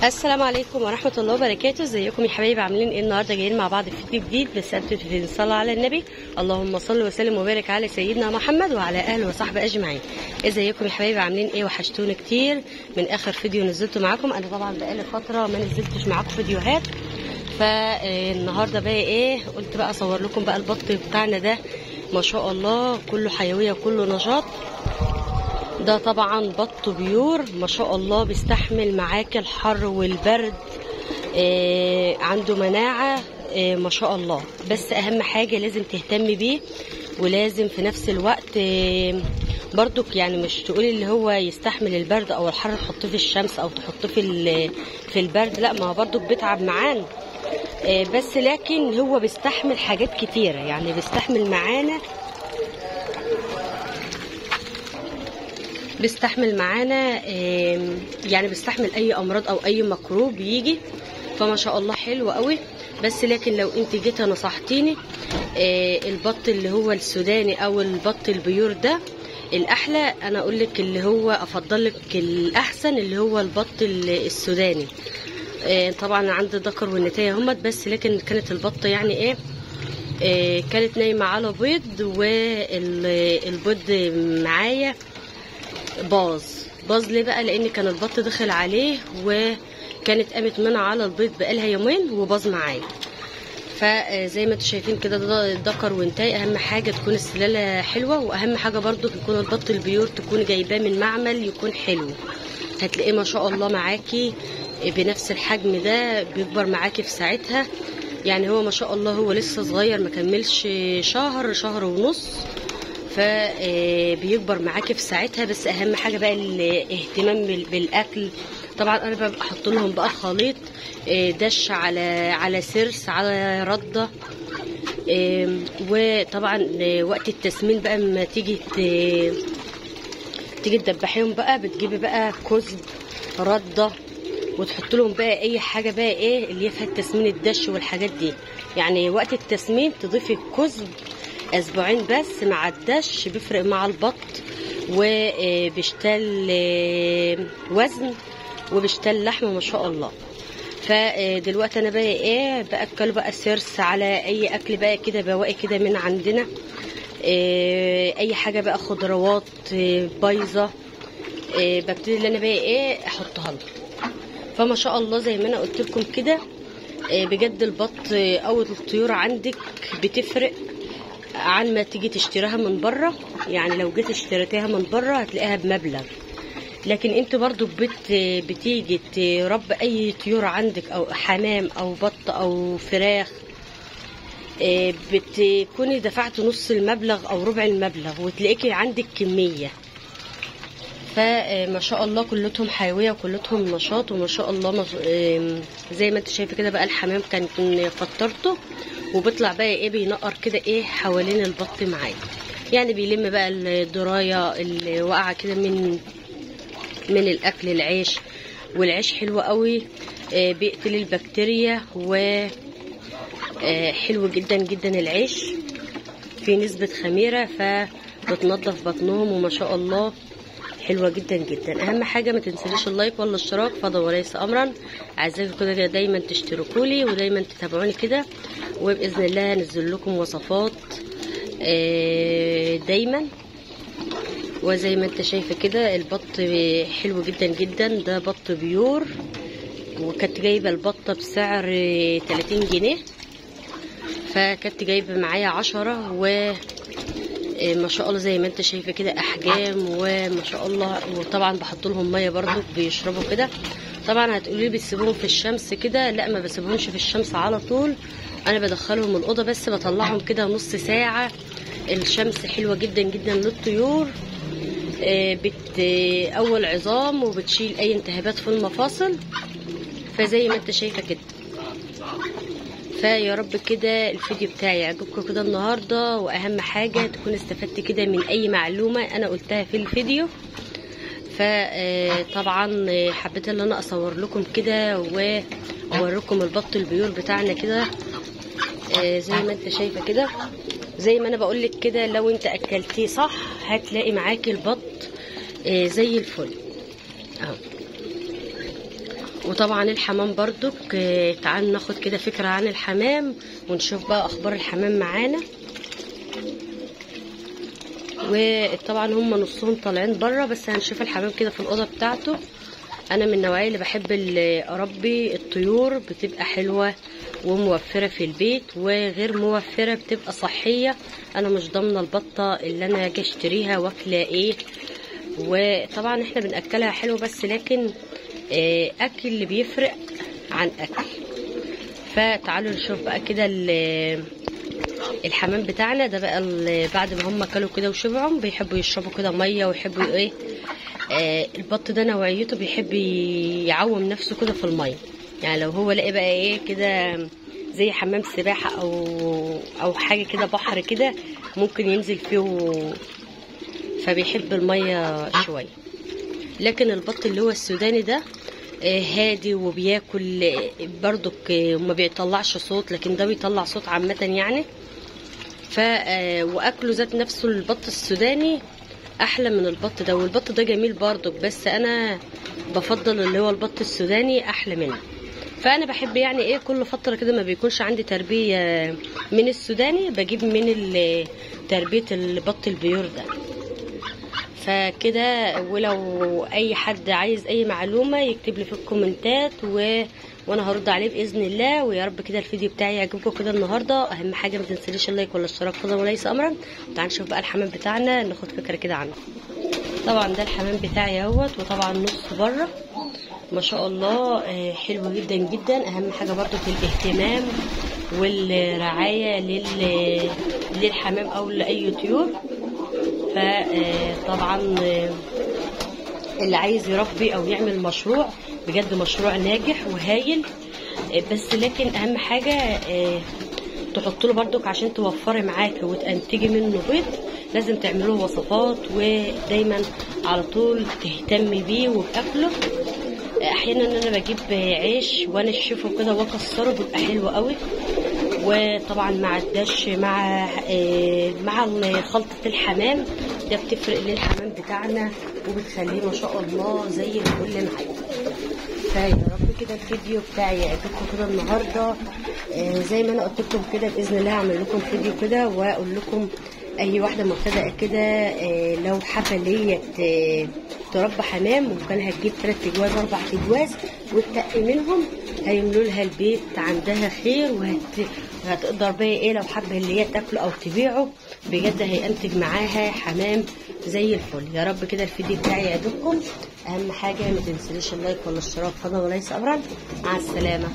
السلام عليكم ورحمة الله وبركاته. ازيكم يا حبايبي، عاملين ايه النهارده؟ جايين مع بعض في فيديو جديد، بس قبل نصلي على النبي، اللهم صل وسلم وبارك على سيدنا محمد وعلى اهله وصحبه اجمعين. ازيكم يا حبايبي، عاملين ايه؟ وحشتوني كتير من اخر فيديو نزلته معاكم. انا طبعا بقالي فترة ما نزلتش معاكم فيديوهات، فالنهارده بقى ايه، قلت بقى اصور لكم بقى البط بتاعنا ده، ما شاء الله كله حيوية وكله نشاط. ده طبعا بط pure ما شاء الله، بيستحمل معاك الحر والبرد، عنده مناعة ما شاء الله. بس اهم حاجة لازم تهتمي بيه، ولازم في نفس الوقت برضك يعني مش تقولي اللي هو يستحمل البرد او الحر تحطيه في الشمس او تحطيه في البرد، لا، ما هو برضك بيتعب معانا، بس لكن هو بيستحمل حاجات كتيرة، يعني بيستحمل معانا، بيستحمل معانا، يعني بيستحمل اي امراض او اي ميكروب يجي، فما شاء الله حلو قوي. بس لكن لو انت جيت نصحتيني البط اللي هو السوداني او البط ال pure ده الاحلى، انا اقول لك اللي هو افضل لك الاحسن اللي هو البط السوداني. طبعا عندي الذكر والنتايه همت، بس لكن كانت البطة يعني ايه، كانت نايمة على بيض، والبيض معايا باظ. ليه بقى؟ لان كان البط دخل عليه، وكانت قامت منع على البيض بقالها يومين وباظ معايا. فزي ما انتم شايفين كده ده ذكر وانتاي. اهم حاجة تكون السلالة حلوة، واهم حاجة برضو يكون البط ال pure تكون جايباه من معمل يكون حلو، هتلاقيه ما شاء الله معاكي بنفس الحجم ده، بيكبر معاكي في ساعتها. يعني هو ما شاء الله هو لسه صغير، ما كملش شهر، شهر ونص، فبيكبر معاكي في ساعتها. بس اهم حاجة بقى الاهتمام بالاكل. طبعا انا ببقى احط لهم بقى خليط دش على سرس على رده، وطبعا وقت التسمين بقى اما تيجي تدبحيهم بقى، بتجيبي بقى كزب رده، وتحط لهم بقى اي حاجة بقى ايه اللي فيها التسمين، الدش والحاجات دي. يعني وقت التسمين تضيفي الكزب اسبوعين بس مع الدش، بيفرق مع البط، وبيشتل وزن وبيشتل لحم ما شاء الله. فدلوقتي انا بقى ايه، باكله بقى سرس على اي اكل بقى كده بواقي كده من عندنا، اي حاجة بقى خضروات بايظة، ببتدي ان انا بقى ايه احطها له. فما شاء الله زي ما انا قلت لكم كده، بجد البط او الطيور عندك بتفرق عن ما تيجي تشتريها من بره. يعني لو جيت اشتريتيها من بره هتلاقيها بمبلغ، لكن انت برضو بتيجي تربي اي طيور عندك او حمام او بط او فراخ، بتكوني دفعت نص المبلغ او ربع المبلغ، وتلاقيكي عندك كمية. فما شاء الله كلتهم حيوية وكلتهم نشاط، وما شاء الله زي ما انت شايفه كده بقى الحمام كان فطرته، وبيطلع بقى ايه بينقر كده ايه حوالين البط معايا، يعني بيلم بقى الدراية اللي واقعه كده من الاكل، العيش. والعيش حلو قوي، بيقتل البكتيريا، وحلو جدا جدا العيش، في نسبه خميره فبتنضف بطنهم، وما شاء الله حلوة جدا جدا. اهم حاجة ما تنسليش ال like ولا الاشتراك، فضل وليس امرا. عايزاكم كده دايما تشتركوا لي ودايما تتابعوني كده، وباذن الله هنزل لكم وصفات دايما. وزي ما انت شايفه كده البط حلو جدا جدا، ده بط pure، وكنت جايبه البطة بسعر 30 جنيه، فكنت جايبه معايا 10، و ما شاء الله زي ما انت شايفه كده احجام وما شاء الله. وطبعا بحط لهم مية برضو بيشربوا كده. طبعا هتقولي لي بتسيبوهم في الشمس كده، لا ما بسيبهمش في الشمس على طول، انا بدخلهم الاوضة بس بطلعهم كده نص ساعة. الشمس حلوة جدا جدا للطيور، بتقوي عظام وبتشيل اي التهابات في المفاصل. فزي ما انت شايفه كده، فيا رب كده الفيديو بتاعي يعجبكم كده النهارده، واهم حاجة تكون استفدت كده من اي معلومة انا قلتها في الفيديو. فطبعا حبيت ان انا اصور لكم كده واوريكم البط ال pure بتاعنا كده، زي ما انت شايفه كده. زي ما انا بقولك كده، لو انت اكلتيه صح هتلاقي معاكي البط زي الفل اهو. وطبعا الحمام برضك تعالوا ناخد كده فكرة عن الحمام ونشوف بقى اخبار الحمام معانا. وطبعا هم نصهم طالعين بره، بس هنشوف الحمام كده في الاوضة بتاعته. انا من النوعية اللي بحب اربي الطيور، بتبقى حلوة وموفره في البيت، وغير موفره بتبقى صحية. انا مش ضامنه البطة اللي انا اجي اشتريها واكله ايه، وطبعا احنا بناكلها حلو بس لكن اكل اللي بيفرق عن اكل. فتعالوا نشوف بقى كده الحمام بتاعنا ده بقى بعد ما هم كلوا كده وشبعوا بيحبوا يشربوا كده مية، ويحبوا ايه البط ده نوعيته بيحب يعوم نفسه كده في المية. يعني لو هو لقي بقى ايه كده زي حمام سباحة او حاجة كده بحر كده ممكن ينزل فيه، فبيحب المية شوية. لكن البط اللي هو السوداني ده هادي وبياكل برضك وما بيطلعش صوت، لكن ده بيطلع صوت عامة يعني. ف واكله ذات نفسه البط السوداني احلى من البط ده، والبط ده جميل برضك، بس انا بفضل اللي هو البط السوداني احلى منه. فانا بحب يعني ايه كل فترة كده ما بيكونش عندي تربيه من السوداني بجيب من تربيه البط ال pure ده. فكده ولو اي حد عايز اي معلومة يكتب لي في الكومنتات وانا هرد عليه باذن الله. ويا رب كده الفيديو بتاعي يعجبكم كده النهارده. اهم حاجة ما تنسليش ال like ولا الاشتراك فضلا وليس امرا. تعالوا نشوف بقى الحمام بتاعنا، ناخد فكرة كده عنه. طبعا ده الحمام بتاعي اهوت، وطبعا نص بره ما شاء الله حلو جدا جدا. اهم حاجة برضو في الاهتمام والرعاية للحمام او لاي طيور. فطبعا اللي عايز يربي او يعمل مشروع بجد مشروع ناجح وهايل، بس لكن اهم حاجة تحط له برضك عشان توفري معاك وتنتجي منه بيض، لازم تعملوا له وصفات ودايما على طول تهتمي بيه وباكله. احيانا انا بجيب عيش وانشفه كده واكسره بيبقى حلو قوي. وطبعا مع الدش مع خلطه الحمام ده بتفرق للحمام بتاعنا وبتخليه ما شاء الله زي الفل معايا. فيا رب كده الفيديو بتاعي يعجبكم كده النهارده. زي ما انا قلت لكم كده باذن الله هعمل لكم فيديو كده واقول لكم اي واحدة مبتدئة كده لو حابة اللي هي تربى حمام وكان هتجيب 3 اجواز 4 اجواز وتتقي منهم، هيملوا لها البيت عندها خير، وهتقدر بقى ايه لو حابة اللي هي تاكله او تبيعه بجد هينتج معاها حمام زي الفل. يا رب كده الفيديو بتاعي يعجبكم. اهم حاجة ما تنسليش ال like والاشتراك فضلا وليس امرا. مع السلامة.